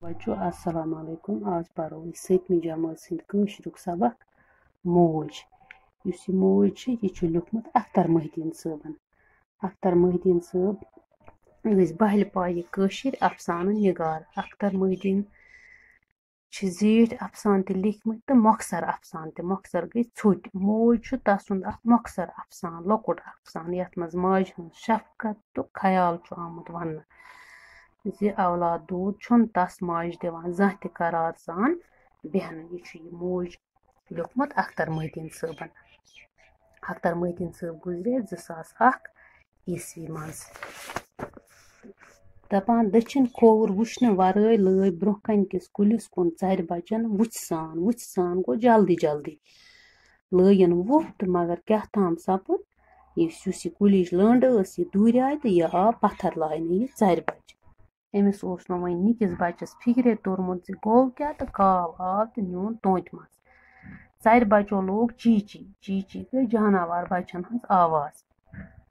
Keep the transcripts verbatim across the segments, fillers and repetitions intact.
بچو، السلام علیکم۔ آز پرو أسۍ سٔتمہِ جمٲژ ہٕنٛدِ کٲشرُک سبق موج۔ یُس یہِ موج چھِ، یہِ چھُ لیوٗکھمُت اختر محی الدین صٲبن۔ اختر محی الدین صٲب ٲسۍ بہلہِ پایہِ کٲشِرۍ افسانہٕ نِگار۔ اختر محی الدین چھِ زیٖٹھۍ افسانہٕ تہِ لیکھمٕتۍ تہٕ مۄخصر افسانہٕ تہِ۔ مۄخصر گٔے ژھوٚٹۍ۔ موج چھُ تسُنٛد اکھ مۄخصر افسانہٕ، لۄکُٹ افسانہٕ، یتھ منٛز ماجہِ ہٕنٛز شفقت تہٕ خیال چھُ آمُت وننہٕ زِ اولاد دوٗد چھُنہٕ تس ماجہِ دِوان زانٛہہ تہِ قرار سان بیہنہٕ۔ یہِ چھُ یہِ موج لیوٗکھمُت اختر محی الدین صٲبن۔ اختر محی الدین صٲب گُزرے زٕ ساس اکھ عیسوی منٛز۔ دپان، دٔچھِنۍ کھووُر وٕچھنہٕ ورٲے لٲگۍ برٛونٛہہ کنہِ کِس کُلِس کُن ژرِ بچن وُژھِ سان۔ وُژھِ سان گوٚو جلدی جلدی۔ لٲگِن وُپھ تہٕ مگر کیٛاہ تام سپُد، یُس، یُس یہِ کُلِچ لٔنٛڈ ٲس، یہِ دوٗریٛاے تہٕ یہِ آو پتھر لاینہٕ یہِ ژرِ بچہِ۔ أمِس اوس نہٕ وۄنۍ نِکِس بچس فِکرے توٚرمُت زِ گوٚو کیٛاہ، تہٕ کاو آو تہٕ نیوٗن توتہِ منٛز۔ ژرِ بچو لوگ چی چی۔ چی چی گٔے جاناوار بچن ہٕنٛز آواز۔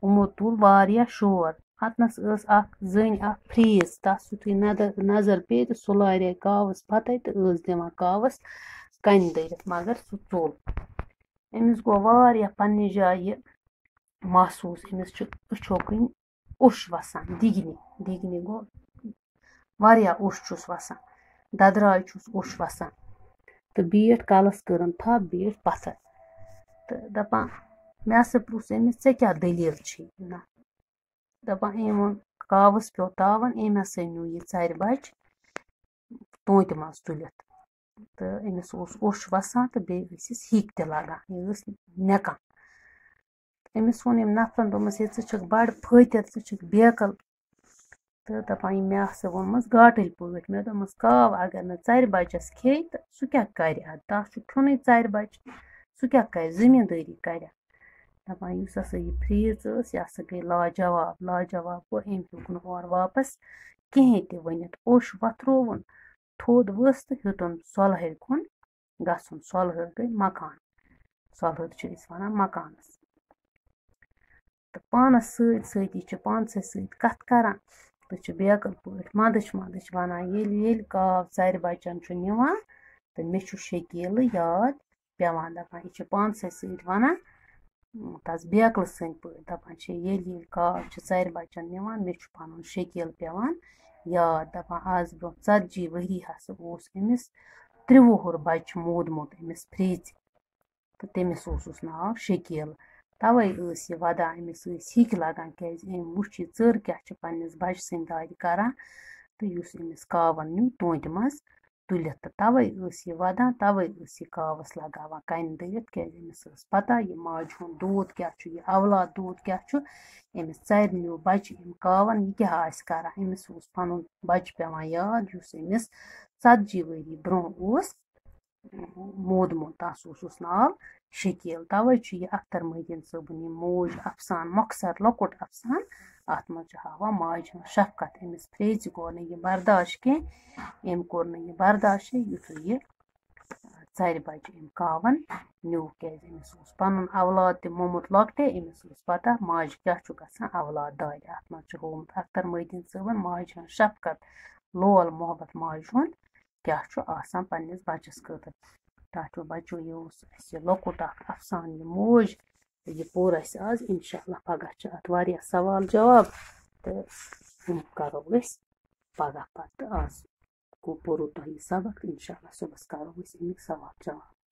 یِمو تُل واریاہ شور۔ اتنس ٲس اکھ زٔنۍ اکھ فریٖژ، تس یُتھُے ندر، نظر پیٚیہِ تہٕ سُہ لاریٛاے کاوس پتے تہٕ ٲس دِوان کاوس کنہِ دٔرِتھ، مگر سُہ ژوٚل۔ أمِس گوٚو واریاہ پننہِ جایہِ یہِ محسوٗس، أمِس چھُ أچھو کِنۍ اوٚش وَسان، دِگنہِ، دِگنہِ گوٚو واریاہ اوٚش چھُس وَسان، دَدراے چھُس اوٚش وَسان۔ تہٕ بیٖٹھ کَلَس کٔرٕن تھَپھ، بیٖٹھ پَتھَر۔ تہٕ دَپان، مےٚ ہسا پرُژھ أمِس، "ژےٚ کیٛاہ دٔلیٖل چھے؟" نہ، دَپان، أمۍ ووٚن، کاوَس پیوٚو تاوَن، أمۍ ہسا نیوٗ یہِ ژَرِ بَچہِ توتہِ منٛز تُلِتھ۔ تہٕ أمِس اوس اوٚش وَسان تہٕ بیٚیہِ ٲسِس ہِکۍ تہِ لَگان، یہِ ٲس نٮ۪کان۔ أمِس ووٚن أمۍ نفرن، دوٚپمَس، "ہے، ژٕ چھَکھ بَڑٕ فٲطر، ژٕ چھَکھ بیکل۔" تہٕ دَپان، یہِ مےٚ آسہٕ ووٚنمُت گاٹٕلۍ پٲٹھۍ۔ مےٚ دوٚپمَس، کاو اگر نہٕ ژَرِ بَچَس کھیٚیہِ، تہٕ سُہ کیٛاہ کَرِ اَتھ؟ تَس چھُ کھیوٚنُے ژَرِ بَچہِ، سُہ کیٛاہ کَرِ؟ زٔمیٖندٲری کَرِ اَتھ؟ دَپان، یُس ہسا یہِ فریٖژ ٲس، یہِ ہسا گٔے لاجواب۔ لاجواب گوٚو، أمۍ ہیوٚک نہٕ اورٕ واپَس کِہیٖنۍ تہِ ؤنِتھ۔ اوٚش وۄتھرووُن، تھوٚد ؤژھ تہٕ ہیوٚتُن سۄلہٕرِ کُن گژھُن۔ سۄلہٕر گٔے مکان، سۄلہٕر چھِ أسۍ وَنان مکانَس۔ تہٕ پانَس سۭتۍ سۭتی چھِ پانسٕے سۭتۍ کَتھ کَران تہٕ چھِ بیکٕل پٲٹھۍ مَنٛدٕچھ مَنٛدٕچھ وَنان، ییٚلہِ، ییٚلہِ کاو ژَرِ بَچَن چھُ نِوان تہٕ مےٚ چھُ شکیٖلہٕ یاد پٮ۪وان۔ دَپان، یہِ چھِ پانسٕے سۭتۍ وَنان، تَس بیکلہٕ سٕنٛدۍ پٲٹھۍ۔ دَپان چھِ، ییٚلہِ، ییٚلہِ کاو چھِ ژَرِ بَچَن نِوان، مےٚ چھُ پَنُن شکیٖل پٮ۪وان یاد۔ دَپان، آز برٛونٛہہ ژَتجی ؤری ہسا اوس أمِس ترٛےٚ وُہُر بَچہٕ مودمُت أمِس فریٖژِ۔ تہٕ تٔمِس اوسُس ناو شکیٖل۔ تَوَے ٲس یہِ وَدان، أمِس ٲسۍ ہِکۍ لَگان، کیٛازِ أمۍ وُچھ یہِ ژٔر کیٛاہ چھِ پنٛنِس بَچہٕ سٕنٛدِ دادِ کَران، تہٕ یُس أمِس کاوَن نیوٗ توتہِ منٛز تُلِتھ۔ تہٕ تَوَے ٲس یہِ وَدان، تَوَے ٲس یہِ کاوَس لَگاوان کَنہِ دٔرِتھ، کیٛازِ أمِس ٲس پَتہ یہِ ماجہِ ہُنٛد دود کیٛاہ چھُ، یہِ اولاد دود کیٛاہ چھُ۔ أمِس ژَرِ نیوٗ بَچہِ أمۍ کاوَن، یہِ کیٛاہ آسہِ کَران؟ أمِس اوس پَنُن بَچہِ پٮ۪وان یاد، یُس أمِس ژَتجی ؤری برٛونٛہہ اوس مودمُت، تَس اوسُس ناو شکیٖل۔ تَوَے چھُ یہِ اختر محی الدین صٲبُن یہِ موج افسان، مۄخصر لۄکُٹ افسان۔ اَتھ منٛز چھُ ہاوان ماجہِ ہٕنٛز شفقت۔ أمِس فریزِ گوٚو نہٕ یہِ برداشت کینٛہہ، أمۍ کوٚر نہٕ یہِ برداشت، یُتھُے یہِ ژَرِ بَچہِ أمۍ کاوَن نیوٗ، کیٛازِ أمِس اوس پَنُن اولاد تہِ مومُت لۄکٹے، أمِس اوس پَتہ ماجہِ کیٛاہ چھُ گژھان اولاد دادِ۔ اَتھ منٛز چھُ ہوومُت اختر محی الدین صٲبَن ماجہِ ہٕنٛز شفقت، لول محبت ماجہِ ہُنٛد کیٛاہ چھُ آسان پنٛنِس بَچَس خٲطرٕ۔ ٹاٹھیو بَچو، یہِ اوس اَسہِ لۄکُٹ اَکھ اَفسانہٕ، یہِ موج۔ تہٕ یہِ پوٚر اَسہِ آز۔ اِنشاء اللہ پَگاہ چھِ اَتھ واریاہ سوال جواب، تہٕ یِم کَرو أسۍ پَگاہ پَتہٕ۔ آز گوٚو، پوٚرُو تۄہہِ یہِ سبق، اِنشاء اللہ صُبحَس کَرو أسۍ اَمِکۍ سوال جواب۔